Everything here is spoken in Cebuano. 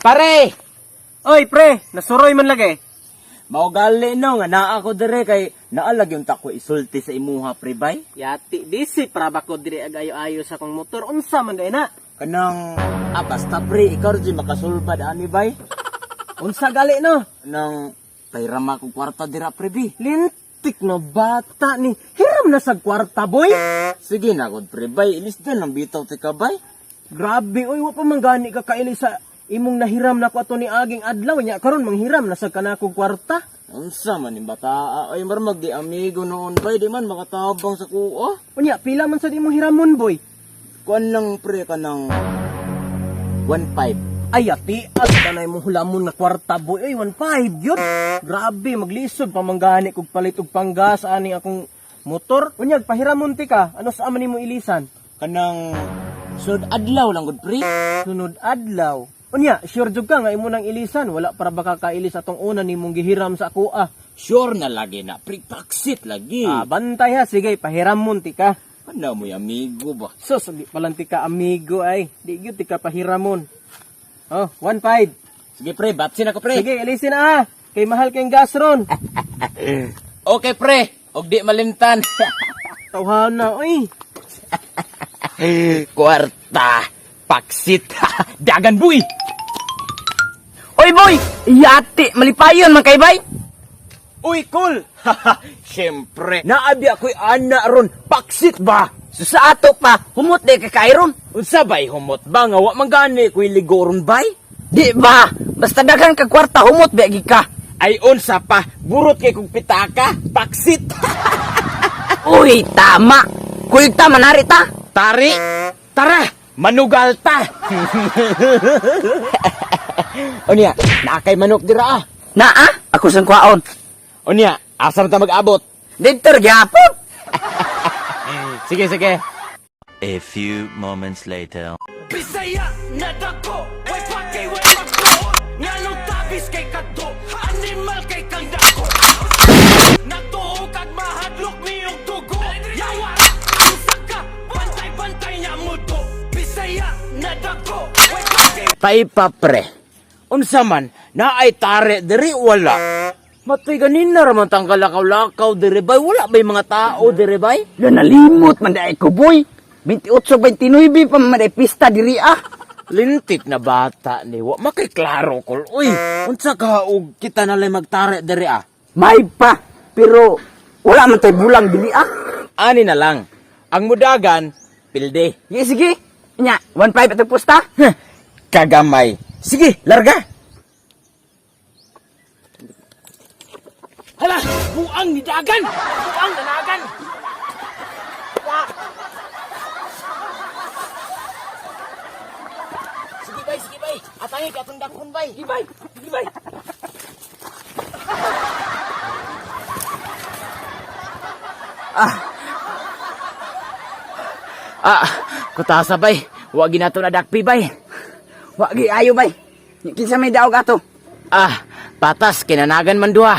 Pare! Oy, pre, nasuroy man lagi. Mao gali no nga naa ko dire kay naalag yung tako isulti sa imuha, pre, bay. Yati busy para ba ko diri ag ayo-ayo sa akong motor. Unsa man day na? Kanang basta pre, ikaw ra jud makasulbad ani, bay. Unsa gali no? Nang pahiram ko kwarta dira, pre, bi. Lintik na bata ni. Hiram na sa kwarta, boy. Sige na gud, pre, bay, ilis din ang bitaw ti ka, bay. Grabe, oy, wa pa man gani ka kaili sa imong nahiram na ko ato ni aging adlaw nya karon manghiram na sa kanakog kwarta. Unsa man ning bataa ay marmag di amigo noon, bay, di man makatabang sa kuo. Unya, pila man sa imong hiramon, boy? Kuan lang, pre, kanang 1.5. Ay, ati, as kanay mong hulamon na kwarta, boy. Ay, 1.5 yun. Grabe, maglisod pa man gani kog palit og panggas ani akong motor. Unya, pahiramon ti ka. Ano sa man nimo ilisan? Kanang sud adlaw lang gud, pre. Sunod adlaw. Unya, sure jud ka nga imo nang ilisan. Wala para baka kailis atong una nimong gihiram sa ako ah. Sure na lagi na, pre, paksit lagi. Ah, bantay ha, sige, pahiramon ti ka. Ano mo amigo ba? Sus, di palang ti ka amigo ay. Di gyud ti ka pahiramon. Oh, 1.5. Sige pre, batsin ako, pre. Sige, ilisin na ah. Kay mahal kayong gas ron. Okay pre, og di malimtan. Tawhana, oy. Kwarta, paksit, dagan buy. Oy boy, yati malipayon man kay bay. Uy, cool. Siyempre, naabi ako'y ana ron, paksit ba? So sa ato pa, humot di ka kairon. Unsa bay humot ba nga wa man gani ko'y ligo ron, bay? Di ba? Basta daghan ka kwarta humot ba gi ka. Ay unsa pa, burot kay kong pitaka, paksit. Uy, tama. Kuyog ta manari ta. Tari, tara, manugal ta. Unya, naa kay manok dira ah. Naa, ako sang kwaon. Unya, asa man ta mag-abot? Didto ra gyapon. Sige, sige. A few moments later. Bisaya na dako, way paki way pako. Nganong tabis kay kadto, animal kay kang dako. Nagtuo kag mahadlok niyong dugo. Yawa, unsa ka, bantay-bantay niya mo to. Bisaya na dako, way paki. Taypa pre. Unsa man, naay tare diri wala. Matay ganina ra man tang kalakaw-lakaw diri, bay, wala bay mga tao diri, bay? Lo nalimot man dai ko boy. 28 29 pa man dai pista diri ah. Lintik na bata ni wa makiklaro kol. Uy, unsa ka og kita na lang magtare diri ah? May pa, pero wala man tay bulang diri ah. Ani na lang. Ang mudagan, pilde. Sige, sige. Nya, 15 atong pusta. Huh, kagamay. Sige, larga. Hala, buang ni dagan. Buang danagan. Sige bay, sige bay. Atay ka atong dakon, bay. Sige bay, sige bay. Ah. Ah, kutasa bay. Wa ginato na dakpi, bay. Wa gi ayo bay. Kinsa may daog ato? Ah, patas kinanagan man duha.